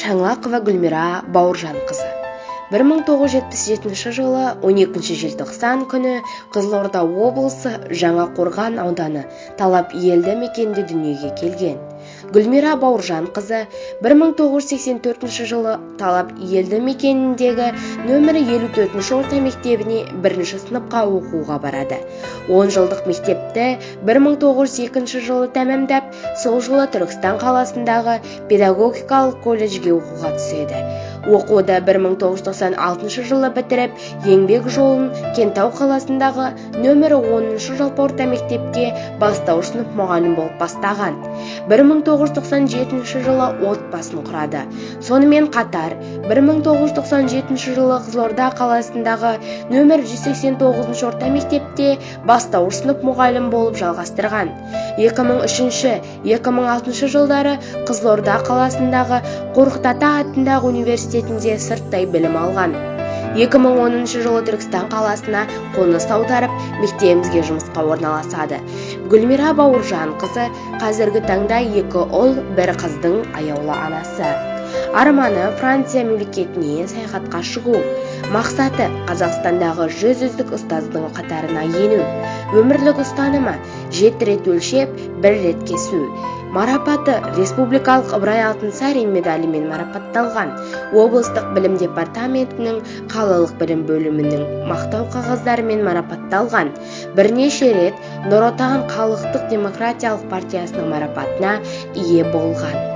Шаңлақова Гүлмира Бауыржанқызы 1977 жылы 12 желтоқсан күні Қызылорда облысы Жаңақорған ауданы Талап елді мекенінде дүниеге келген. Гүлмира Бауыржанқызы 1984 жылы Талап елді мекеніндегі нөмірі 54 орта мектебіне бірінші сыныпқа оқуға барады. 10 жылдық мектепті 1902 жылы тәмамдап, сол жылы Түркістан қаласындағы педагогикалық колледжге оқуға түседі. Оқуды 1996 жылы бітіріп, еңбек жолын Кентау қаласындағы нөмірі 10 жалпы орта мектепке бастауыш сынып мұғалім болып бастаған. 1997 жылы отбасын құрады. Сонымен қатар 1997 жылы Қызылорда қаласындағы нөмір 189 орта мектепте бастауыш сынып мұғалім болып жалғастырған. 2003-2006 жылдары Қызылорда қаласындағы Қорқыт ата атындағы университетінде сырттай білім алған. 2010 жылы Түркістан қаласына қоныс аударып, мектебімізге жұмысқа орналасады. Гүлмира Бауыржанқызы қазіргі таңда екі ұл, бір қыздың аяулы анасы. Арманы: Франция мемлекетіне саяхатқа шығу. Мақсаты: Қазақстандағы 100 үздік ұстаздың қатарына ену. Өмірлік ұстанымы: жеті рет өлшеп, бір рет кесу. Марапаты: республикалық Ыбырай Алтынсарин медалімен марапатталған, облыстық білім департаментінің, қалалық білім бөлімінің мақтау қағаздарымен марапатталған, бірнеше рет Нұр Отан халықтық демократиялық партиясының марапатына ие болған.